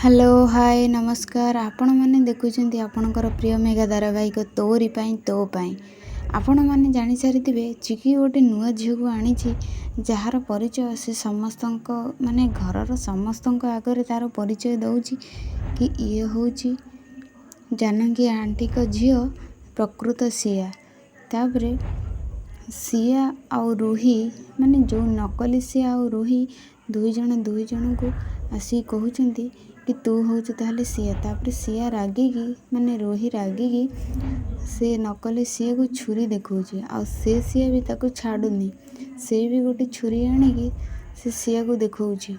Hello, ହାଏ, ନମସ୍କାର। ଆପଣମାନେ ଦେଖୁଛନ୍ତି ଆପଣଙ୍କର ପ୍ରିୟ ମେଗା ଧାରାବାହିକ ତୋରି ପାଇଁ ତୋ ପାଇଁ। ଆପଣମାନେ ଜାଣିସାରିଥିବେ, ଚିକି ଗୋଟେ ନୂଆ ଝିଅକୁ ଆଣିଛି, ଯାହାର ପରିଚୟ ସେ ସମସ୍ତଙ୍କ, ମାନେ ଘରର ସମସ୍ତଙ୍କ ଆଗରେ ତା'ର ପରିଚୟ ଦେଉଛି କି ଇଏ ହେଉଛି ଜାନକୀ ଆଣ୍ଟିଙ୍କ ଝିଅ, ପ୍ରକୃତ ସିଆ। ତାପରେ ସିଆ ଆଉ ରୁହି, ମାନେ ଯେଉଁ ନକଲି ସିଆ ଆଉ ରୁହି, ଦୁଇ ଜଣ ଦୁଇ ଜଣଙ୍କୁ ଆସିକି କହୁଛନ୍ତି କି ତୁ ହେଉଛୁ ତାହେଲେ ସିଆ। ତାପରେ ସିଆ ରାଗିକି, ମାନେ ରୁହି ରାଗିକି ସେ ନକଲି ସିଆକୁ ଛୁରୀ ଦେଖାଉଛି, ଆଉ ସେ ସିଆ ବି ତାକୁ ଛାଡ଼ୁନି। ସେ ବି ଗୋଟେ ଛୁରୀ ଆଣିକି ସେ ସିଆକୁ ଦେଖାଉଛି।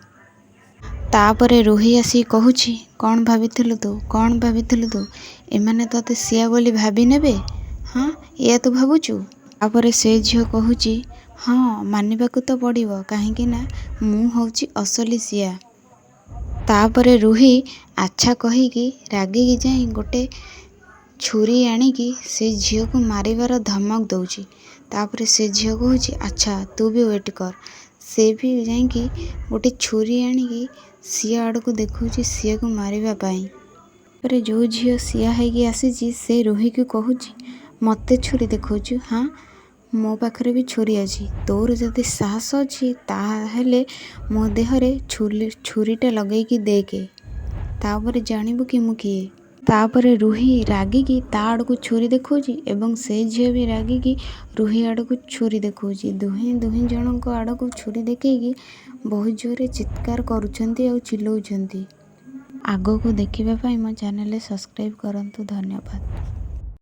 ତାପରେ ରୁହି ଆସିକି କହୁଛି, କ'ଣ ଭାବିଥିଲୁ ତୁ? କ'ଣ ଭାବିଥିଲୁ ତୁ? ଏମାନେ ତୋତେ ସିଆ ବୋଲି ଭାବି ନେବେ? ହଁ, ଏଇଆ ତୁ ଭାବୁଛୁ? ତାପରେ ସେ ଝିଅ କହୁଛି, ହଁ, ମାନିବାକୁ ତ ପଡ଼ିବ, କାହିଁକି ନା ମୁଁ ହେଉଛି ଅସଲି ସିଆ। ତାପରେ ରୁହି ଆଚ୍ଛା କହିକି ରାଗିକି ଯାଇ ଗୋଟେ ଛୁରୀ ଆଣିକି ସେ ଝିଅକୁ ମାରିବାର ଧମକ ଦେଉଛି। ତାପରେ ସେ ଝିଅ କହୁଛି, ଆଚ୍ଛା, ତୁ ବି ୱେଟ୍ କର। ସେ ବି ଯାଇକି ଗୋଟେ ଛୁରୀ ଆଣିକି ସିଆ ଆଡ଼କୁ ଦେଖାଉଛି ସିଆକୁ ମାରିବା ପାଇଁ। ତାପରେ ଯେଉଁ ଝିଅ ସିଆ ହେଇକି ଆସିଛି, ସେ ରୁହିକୁ କହୁଛି, ମୋତେ ଛୁରୀ ଦେଖାଉଛୁ? ହଁ, ମୋ ପାଖରେ ବି ଛୁରୀ ଅଛି। ତୋର ଯଦି ସାହସ ଅଛି, ତାହେଲେ ମୋ ଦେହରେ ଛୁରୀଟା ଲଗେଇକି ଦେଖେ, ତାପରେ ଜାଣିବୁ କି ମୁଁ କିଏ। ତାପରେ ରୁହି ରାଗିକି ତା ଆଡ଼କୁ ଛୁରୀ ଦେଖାଉଛି ଏବଂ ସେ ଝିଅ ବି ରାଗିକି ରୁହି ଆଡ଼କୁ ଛୁରୀ ଦେଖାଉଛି। ଦୁହେଁ ଦୁହେଁ ଜଣଙ୍କ ଆଡ଼କୁ ଛୁରୀ ଦେଖେଇକି ବହୁତ ଜୋରରେ ଚିତ୍କାର କରୁଛନ୍ତି ଆଉ ଚିଲଉଛନ୍ତି। ଆଗକୁ ଦେଖିବା ପାଇଁ ମୋ ଚ୍ୟାନେଲରେ ସବସ୍କ୍ରାଇବ୍ କରନ୍ତୁ। ଧନ୍ୟବାଦ।